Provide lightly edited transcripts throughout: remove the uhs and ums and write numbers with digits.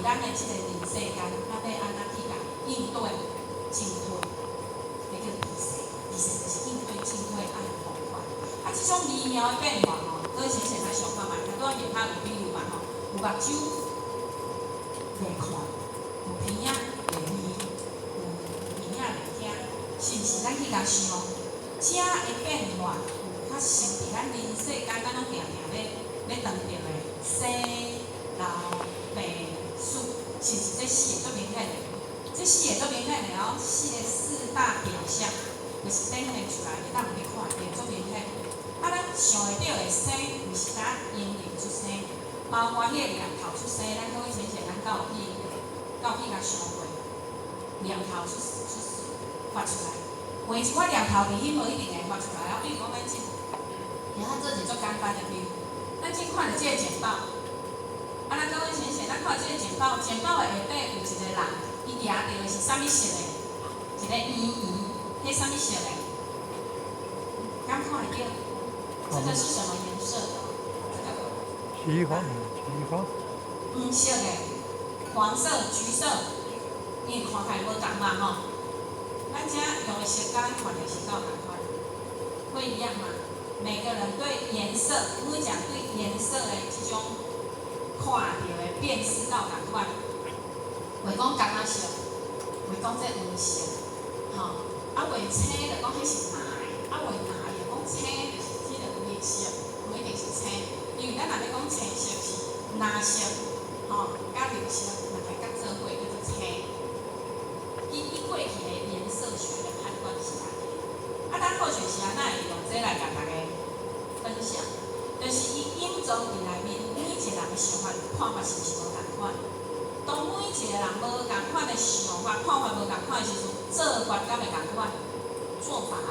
咱的這個人世間，咱欲按怎去共應對進退，彼叫知勢。知勢就是應對進退愛方法。啊，這種微妙的變化吼，各位先生來想看覓，頭拄仔葉較有比喻嘛吼，有目睭袂看，有鼻仔袂聞，有耳仔袂聽，是毋是？咱去共想，遮的變化有發生佇咱人世間，咱攏定定咧當著的生老病死，是毋是這四個足明顯的？這四個足明顯的哦，四個四大表象，就是展現出來，你當有咧看著足明顯。啊，咱想會著的生，毋是單嬰兒出生，包括彼個念頭出生，咱各位先生，咱敢有去共想過？念頭出出發出來，換一寡念頭佇彼無一定會發出來啊。比如講，咱這，會曉做一個足簡單的比喻，咱這看著這個簡報，啊，咱各位先生，咱看這個簡報，簡報的下底有一個人，伊舉著的是啥物色的？一個圓圓，彼啥物色的？敢看會著？這個是什麼顏色的？這個。橘黃，橘黃。黃色的，黃色、橘色，因為看起來無仝嘛吼。咱遮用的色佮咱看著是敢有仝款？會一樣嗎？每個人對顏色，每一人對顏色的這種看著的辨識敢有仝款？會講柑仔色，會講這黃色，吼，啊畫青就講彼是藍的，啊畫藍就講青就是這個綠色，無一定是青，因為咱若欲講青色是藍色，吼，佮綠色兩个結做伙叫做青。以過去的顏色學的判斷是按呢。啊，咱科學是按怎會用這來共大家分享？就是伊隱藏佇內面，每一個人的想法、看法是毋是無仝款？當每一個人無仝款的想法、看法無仝款的時陣，做法敢會仝款？做法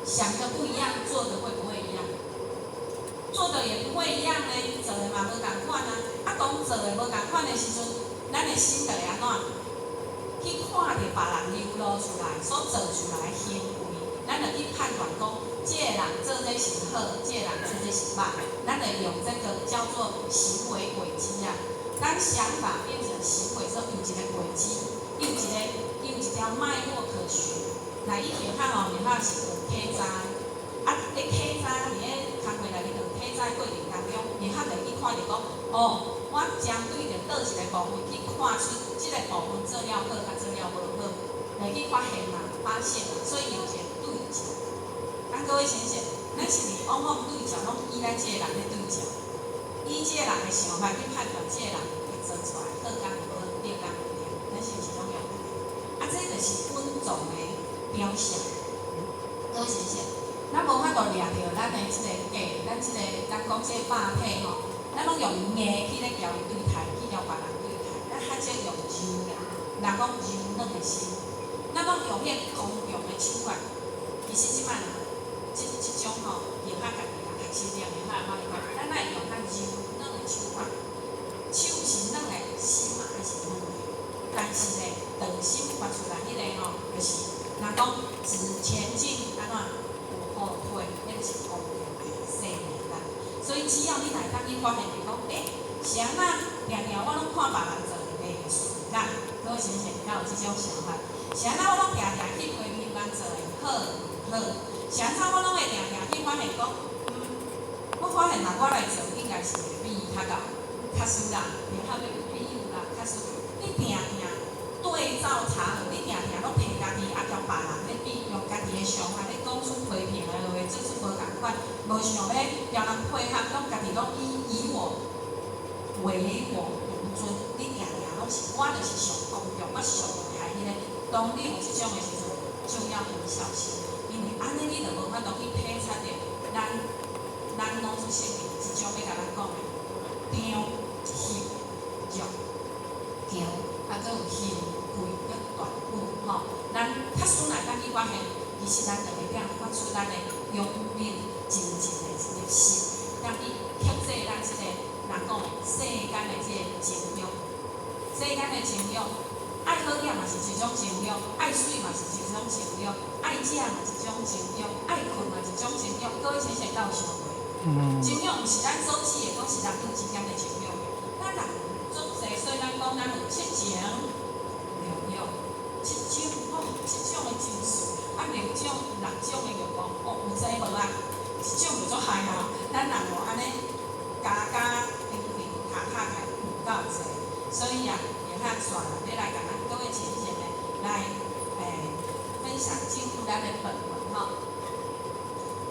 想的不一樣，做的會不會一樣？做的也不會一樣呢，做的嘛無仝款啊。啊，當做的無仝款的時陣，咱的心就會按怎？去看著別人流露出來所做出來的行為，咱就去判斷講，這個人做這是好，這個人做這是歹，咱就用這個叫做行為軌跡啊。當想法變成行為之後，有一個軌跡，有一條脈絡可循。來，以前較吼，會較是用體查，啊，咧體查佇咧工課內面用體查過程當中，會較會去看著講，哦，我針對著佗一個部分去看出這個部分做了好，佮做了無好，來去發現嘛，發現嘛，所以有一個對照。啊，各位先生，咱是毋是往往對照攏以咱這個人咧對照，以這個人的想法去判斷這個人伊做出來好佮毋好，對佮毋對，咱是毋是攏用按呢？啊，這就是隱藏的表象。各位先生，咱無法度掠著咱的這個假，咱這個咱講這個肉體吼，咱攏用硬去咧共伊對待，去共別人對待，咱較少用柔的，人講柔軟的心，咱攏用彼個剛強的手腕。其實這擺這這種吼，用較家己人學習念的較會曉，咱愛用較柔軟的手法，手是軟的，心嘛愛是軟的。但是呢，當心發出來彼個吼，就是人講只前進按怎無後退，彼個是剛強的生命力。所以只要你若會當去發現著講，欸，是按怎定定我攏看別人做的袂順眼，各位先生敢有這種想法？是按怎我攏定定去批評人做的好毋好？是按怎我攏會定定去發現講，我發現若我來做，應該是會比伊較𠢕，較輸啦，會較比伊有啦，較輸。你定定對照查核，你定定攏提家己啊，共別人咧比，用家己的想法咧講出批評的話，做出無仝款，無想欲共人配合，攏家己攏以我為我獨尊，你定定攏是我就是上公強，我上厲害彼個。當你有這種的時陣，就要很小心，因為按呢你就無法度去體察著咱老祖先的這種欲共咱講的張、翕、弱、強，啊，閣有欣、貴、閣斷有吼。咱假使若會當去發現，其實咱就會當發出咱的勇猛精進的這個心，當去克制咱這個人講的世間的這個情慾，世間的情慾，愛好額嘛是一種情慾，愛媠嘛是一種情慾，愛食嘛是一種情慾，愛睏嘛是一種情慾。各位先生敢有想過？情慾毋是咱所指的，講是人與之間的情慾。咱人足濟，所以咱講講咱有七情六欲，七種吼，七種的情緒，啊六種六種的欲望，哦，有濟無啊？一種就足害吼，咱人哦按呢加加平平塔塔起來有夠濟，所以啊，會較煞啦，欲來共咱各位淺顯的來分享進入咱的本文吼。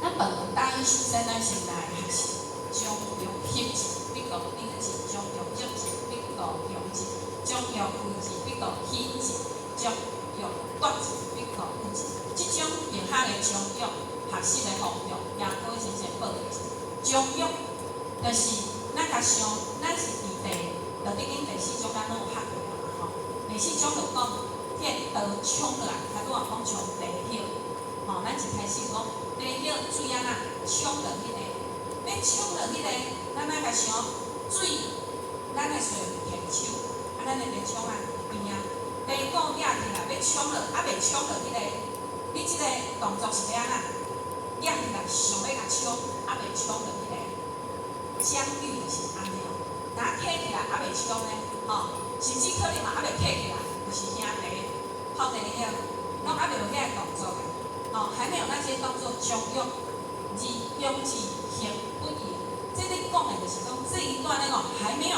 咱本文大意首先咱先來學習將欲翕智，必告張智；將欲約智，必告雄智；將欲虛智，必告輕智；將欲斷智，必告穩智。這種玄學的將欲學習的方向，也各位先先報告一下。將欲就是咱共想，咱是佇第道德經第四章，咱攏有學過嘛吼。第四章就講，彼個刀衝落來，較拄仔講像茶葉，吼，咱一開始講茶葉水按怎衝落彼個，欲衝落彼個，咱愛共想水，咱會揣提手，啊，咱的提槍啊邊啊，茶管舉起來欲衝落，猶未衝落彼個，你這個動作是欲按怎？舉起來想欲共衝，猶未衝落彼個，將欲就是按呢哦，若提起來猶未衝呢，吼，甚至可能嘛猶未提起來，就是兄弟泡茶葉，攏猶未有遐個動作的，吼，還沒有那些動作，將欲而張智翕不盈。這咧講的就是講這一段咧講還沒有，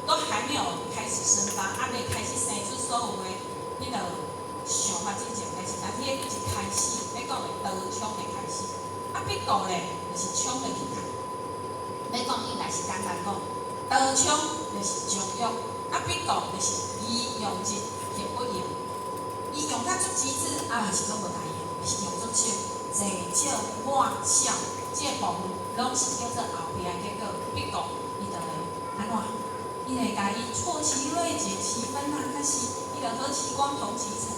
都還沒有開始生發，猶未開始生出所有的彼個想法進前開始，但彼個一開始，欲講的刀槍的開始，啊，必告咧就是衝入去啊。欲講應該是簡單講，刀槍就是將欲，啊，必告就是伊用智翕不盈，伊用甲足極致，啊，是攏無代用，是用足少，濟少滿少，這個部分攏是叫做後壁的結果。必告伊就會按怎？伊會共伊錯其銳減其分啊，但是伊就何其光同其塵，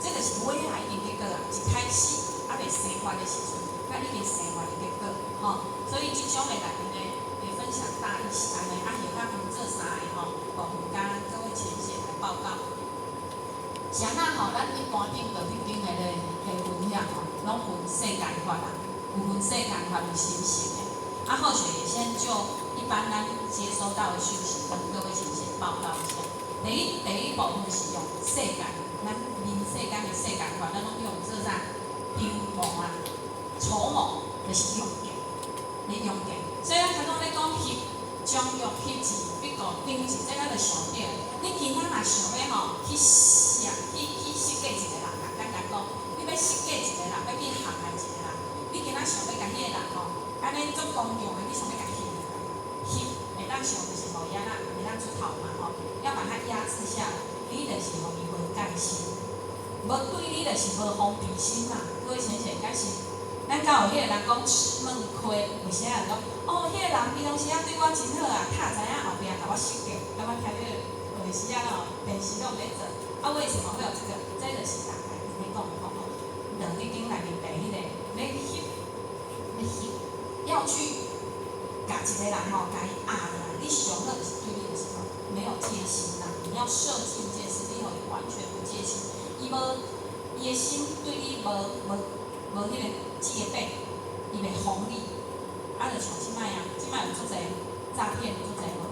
這就是尾仔已經結果啊，一開始猶未生發的時陣，佮已經生發的結果，吼。所以這種的內面呢，會分享大意是按呢，啊，後較分做三个吼部分，共各位淺顯來報告。是按怎吼？咱一般頂道德經的咧分享吼，攏分世間法啦，有分世間法有心性的。啊，後學也先就一般咱接收到的訊息，跟各位淺顯報告一下。第一部分是用世間，咱人世間的世間法，咱攏用做啥？張謀啊，籌謀，就是用計，咧用計。所以咱頭拄咧講翕，將欲翕智，必告張智，這咱就想著，你今仔若想欲吼去設去設計一個人啦，簡單講，你欲設計一個人，欲去陷害一個人，你今仔想欲共彼個人吼，按呢足剛強的，你想欲共翕落來，翕會當想就是予伊按怎會當出頭嘛吼，要把它壓制下來，你就是予伊無戒心，無對你就是無防備心嘛。各位淺顯敢是？咱敢有彼個人講吃夢虧，有時仔人講，哦，彼個人平常時仔對我真好啊，敲知影後壁共我設計，敢捌聽這個？有時仔吼，電視攏咧做，啊，為什麼會有這個？這就是大概咧講的講吼，道德經內面第彼個，欲翕，欲翕，要去共一個人吼，共伊壓落來，你上好就是對你就是講沒有戒心啦。你要設計一件事，你予伊完全無戒心，伊無伊的心對你無彼個戒備，伊袂防你。啊，就像這擺啊，這擺有足濟詐騙，足濟無？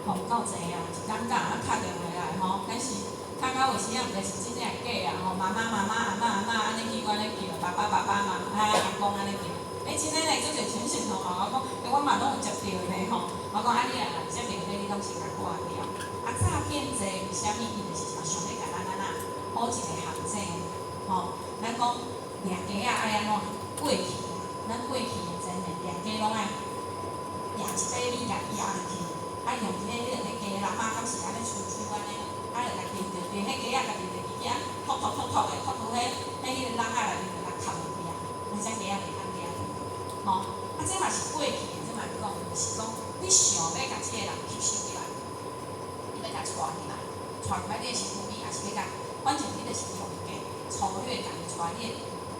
吼，夠濟啊！一感覺啊，敲電話來吼，敢是敲到有時仔毋知是真正假啊吼，媽媽媽媽阿嬤阿嬤按呢機關咧叫，爸爸爸爸媽媽阿公按呢叫。欸，真的呢，足濟淺顯吼，我講，欸，我嘛攏有接著呢吼。我講啊，你若接著這你攏是共掛掉。啊，詐騙濟為啥物？伊就是嘛想欲共咱按怎鋪一個陷阱吼。咱講掠雞仔愛按怎過去啊？咱過去的真的掠雞攏愛掠一塊米共壓入去，啊用彼個雞籠仔敢是按呢伸手按呢，啊就共挃著，挃彼雞仔家己就去遐吐吐吐吐的，吐出彼彼个籠仔內面就共崁入去啊，那只雞仔袂通掠著，吼。啊，這嘛是過去的，這嘛是講，就是講你想欲共這個人吸收入來，你欲共帶入來，帶入來你的身軀裡，抑是欲共，反正你就是用計粗略共伊帶你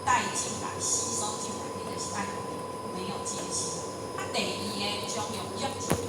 帶進來、吸收進來，你就是愛予伊沒有戒心。啊，第二个將欲約智。